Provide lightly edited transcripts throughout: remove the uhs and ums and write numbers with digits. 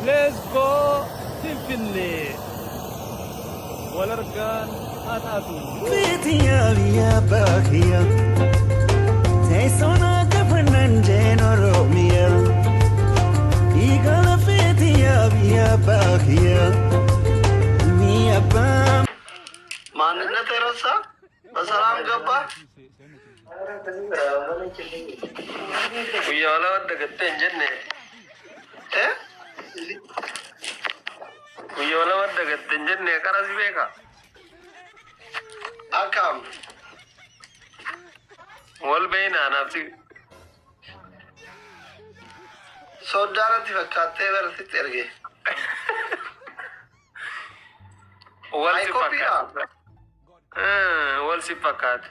Let's go Finfinnee. Wal argaan haa taatu. ማንነት የረሳ በሰላም ገባ። Guyyaa lama dagattee hin jenne. እ? Guyyaa lama dagattee hin jenne karas beeka. Akkam Wal beeknaa naafsi. Soddaa natti fakkaattee barsitti erge. Wal Ay, si kophiidha. fakkaate. Wal si fakkaate.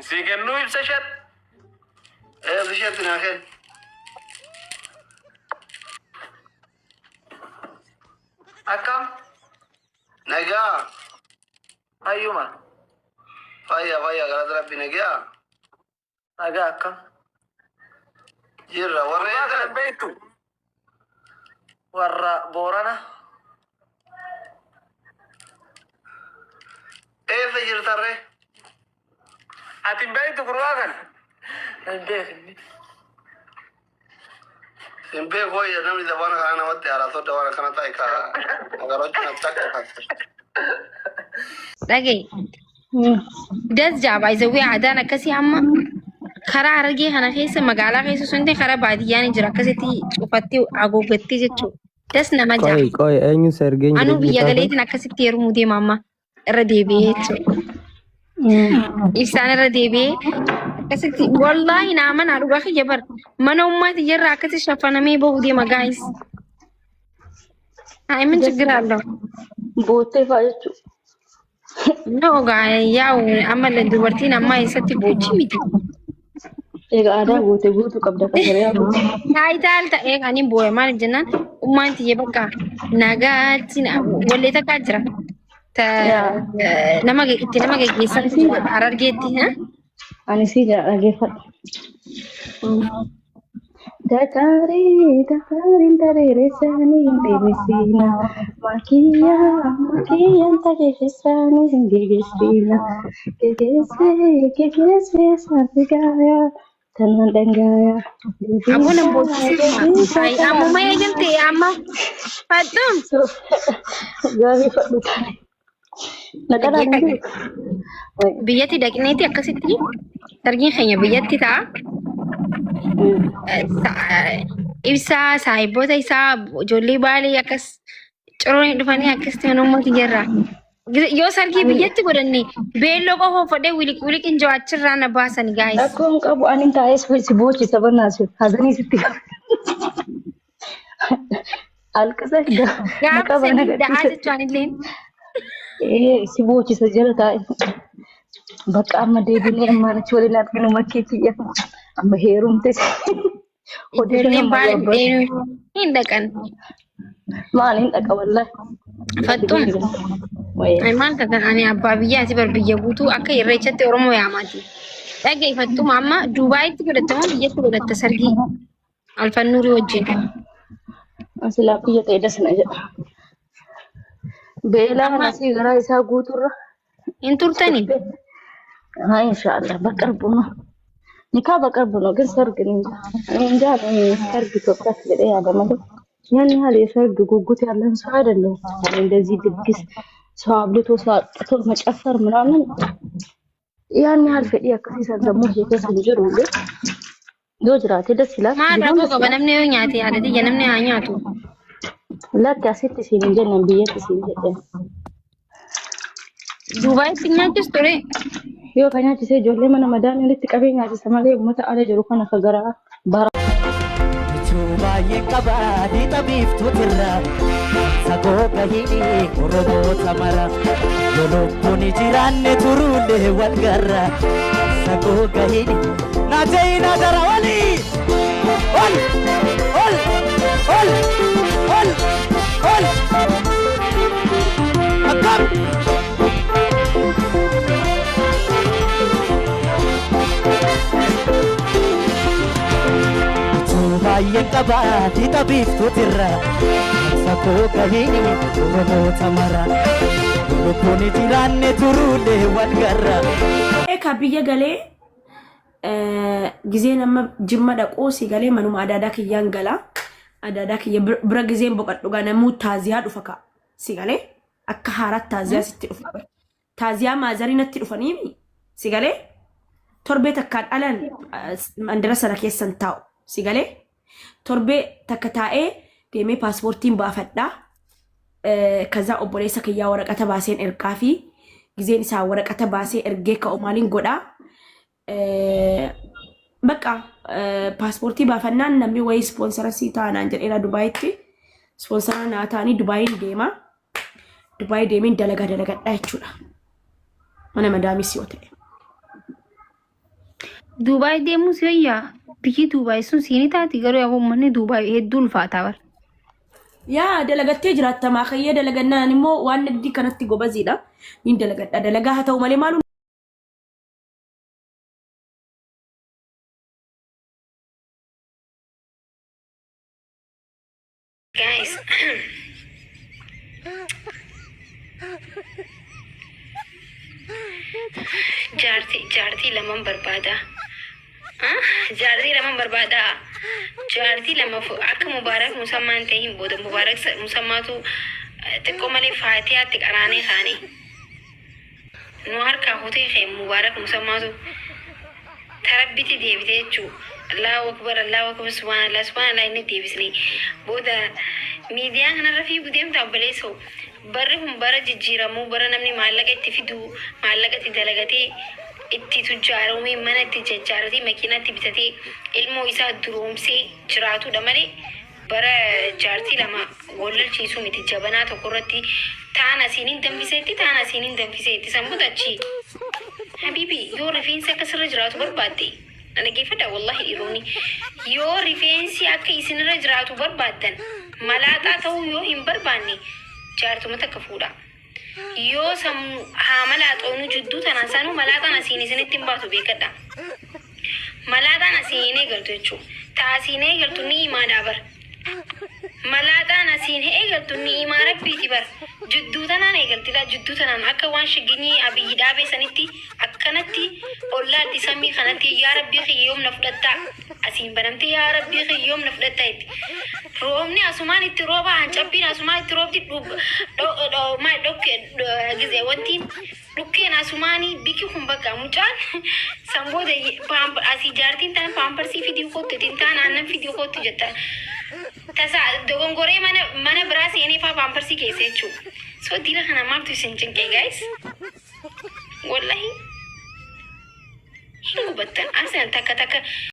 Si kennuu ibsa shan. Bisheetti naa kenni. Akkam? Nagaa. Hayyuma. Fayya fayya, galata rabbi, nagaa. Nagaa, akkam? Jirra warra Gurbaa kana eegalan. beektu? Warra Boorana. Eessa jirtarree? Ati hin beektu gurbaa kana? Hin beekni. Hin beeku wayya, namni zabana kana namatti haaraa sodda waan akkana ta'e kaa nagarochi natti akka. Dhagaye. Das jaabaa isa wee aadaan akkasii amma karaa Harargee kana keessa, magaalaa keessa osoo hin ta'in karaa baadiyyaa ni jira, akkasitti cufattee haguuggattee jechuudha. Das nama ja'a. Qoy qoy, eenyu sergeen Anuu jedhee biyya jirtaa? galeetiin akkasitti heerumuu deema amma irra deebi'ee jechuudha. Ibsaan irra deebi'ee akkasitti, wallaahi naa manaa dhugaa kiyya bar mana ummaati jirra akkasitti shaffanamee bahuu deema, guys. Haa, ምን ችግር አለው? Boottee fa'aa jechuudha. No gaa, yaa'u amma dubartiin ammaa eessatti boochi miti. Egaa aadaa goote guutuu qabda kan hiriyaa goote. Taayitaan ta'ee kan hin boo'e maaliif jennaan, ummaan tiyya bakka nagaatti wallee takkaa jira. Nama itti nama geggeessan Harargeetti. Ani sii jira, dhaggeeffadhu. Dakaarii dakaariin dareereessaanii deebisiina. Makiyyaa makiyyaan takeessanii geggeessiina. Geggeessee geggeessee saanti gaayaa tanaan dhangaayaa. Aboo na boochisiisa. Ammuma eegalte amma fadhuun. Gaarii fadhu taane. Naqalaan hin jiru. Biyyatti dhaqneeti akkasitti sargiin keenya biyyatti ta'a. Ibsaa, saahiboota isaa, ijoollee Baalee akkas coroon dhufanii akkasitti mana uummata jirra. Yoo sargii biyyatti godhanne beelloo qofa uffadhee wiliq wiliqin jiru achirraa na baasan, guys. Rakkoon qabu, ani taa'ee si boochisa barnaasi hazanii sitti alqisa na Gaafa qaba na sadii da'aa gadhiisa. jechuun illee. Ee, si boochisa jala taa'e. Bakka amma deebinee ammaan achi waliin arginu makkee kiyya amma heerumte. Ijoolleen Baalee hin dhaqan. Maaliin dhaqa wallaahi. Fattuun. Ani maal taatan, ani abbaa biyyaati bar, biyya guutuu akka irreechatti Oromoo yaamaati. Dhaggeeffattuma, amma Duubaayitti godhatte moo biyyatti godhatte sargii Alfannuurii wajjin? Silaa biyya ta'e dasna jedha. Beelaa asii garaa isaa guuturra. Hin turtani? haa inshaallah በቅርቡ ነው፣ ኒካ በቅርቡ ነው፣ ግን ሰርግ እኔ እንጃ፣ እኔ እንጃ፣ እኔ ሰርግ ኢትዮጵያ jedhee yaada malee ያን ያህል የሰርግ ጉጉት ያለን ሰው አይደለሁም። እኔ እንደዚህ ድግስ ሰው አብልቶ ሰው አጥጥቶ መጨፈር ምናምን ያን ያህል fedhii akkasii san sammuu kee keessa hin jiru, ግን yoo jiraate ደስ ይላል። Maal ቢሆን rakkoo ደስ qaba ይላል። namni yoo nyaate? Yaada tiyya, namni haa nyaatu. Lakki, asitti siin hin jenne, biyyatti siin jedhe. Duubaayitti nyaachis ture. Yoo ka nyaachisee ijoollee mana madaamii walitti qabee nyaachisa malee uummata ala jiru kana ka garaa bara. Michuu baay'een qaba lixa biiftuutirra, sagoo gahini Oromoota mara, yoo lubbuun jiraanne turuullee wal garra, sagoo gahini naajayina dara olii ol ol ol ol ol akkam. Michuu baay'een qaba lixa biiftuutirra. Sakoo gahini Oromoota mara. Lubbuun jiraanne turuulee wal garra. Ekaa biyya galee gizeen amma Jimma dhaquu si galee manuma adaadaa kiyyaan gala. Adaadaa kiyya bira gizeen boqadhu gaa namuu taaziyaa dhufa kaa si galee akka haaraatti taaziyaa sitti dhufa. Taaziyaa maazarii natti dhufanii si galee torbee takkaan alan mandara sana keessan taa'u si galee torbee takka taa'ee deemee paaspoortiin baafadhaa. Kazaa obboleessa kiyyaa waraqata baaseen ergaa fi gizeen isaa waraqata baasee ergee ka'u maaliin godhaa. Bakka paaspoortii baafannaan namni wayii ispoonsara sii taanaan jedheera Dubaayitti. Ispoonsara naa ta'anii Dubaayiin deema. Dubaayii deemeen dalagaa dalagadhaa jechuudha. Mana madaamis yoo ta'e. Duubaay deemuu si wayyaa biyyi Duubaay sun siini taati garuu yaa uummanni Duubaay hedduu ulfaataa bara. Yaa dalagattee jiraatta maakayyee dalagannaan immoo waan nagdii kanatti gobaziidha. Niin dalagadha. Dalagaa haa ta'u malee maaluu Guys, jaartii laman barbaada. Jaartii laman barbaada. Jaartii lama akka Mubaarak Musammaan ta'e hin booda Mubaarak Musammaatu xiqqoo malee Faatiyaatti qaraanee kaane. Nu harkaa kutee kee Mubaarak Musammaatu tarabbiti deebite jechuu. Allahu akbar, Allahu akbar, subhanallah, subhanallah inni deebisne. Booda miidiyaa kanarra fiiguu deemta obboleessoo. Barri kun bara jijjiiramuu, bara namni maallaqa itti fiduu, maallaqa itti dalagatee, itti tujjaaromee, mana itti jajjaaratee, makiinaa itti bitatee, ilmoo isaa duroomsee jiraatudha malee bara jaartii lama wal lolchiisuu miti. Jabanaa tokko irratti taan asiin hin danfiseetti, taan asiin hin danfiseetti. Sanboota achi. Habibi, yoo rifeensi akka sirra jiraatu barbaadde, na dhaggeeffadha wallahi dhiironni. Yoo rifeensi akka isinirra jiraatu barbaaddan, malaaxaa ta'uu yoo hin barbaanne, jaartuma takka fuudha. Yoo sammuu haa malaaxoonu jidduu tanaan sanuu malaaxaan asiin isinitti hin baatu beekadha. Malaaxaan asiin hin eegaltu jechuudha. Ta asiin eegaltu ni imaadhaa bar. Malaaxaan asiin eegaltu ni imaa rabbiiti bar. Jidduu tanaan eegaltidha. Jidduu tanaan akka waan shiginyii Abiyyi dhaabee sanitti akkanatti ollaatti samii kanatti yaa rabbii kiyya yoom na fudhattaa? Asiin banamtee yaa rabbii kiyya yoom na fudhattaa itti. Roobni asumaan itti rooba, hancabbiin asumaan itti roobdi dhokke wanti dhukkeen asumaanii biki kun bakka mucaan san booda asii jaartiin taan paamparsii fidii kottu ittiin taan aannan fidii kottu jetta. Tasa dogongoree mana biraa seenee faa paamparsii keessa jechuudha. So diila kana maaltu isin cinqee guys? Wallahi hin gubattan asan takka takka.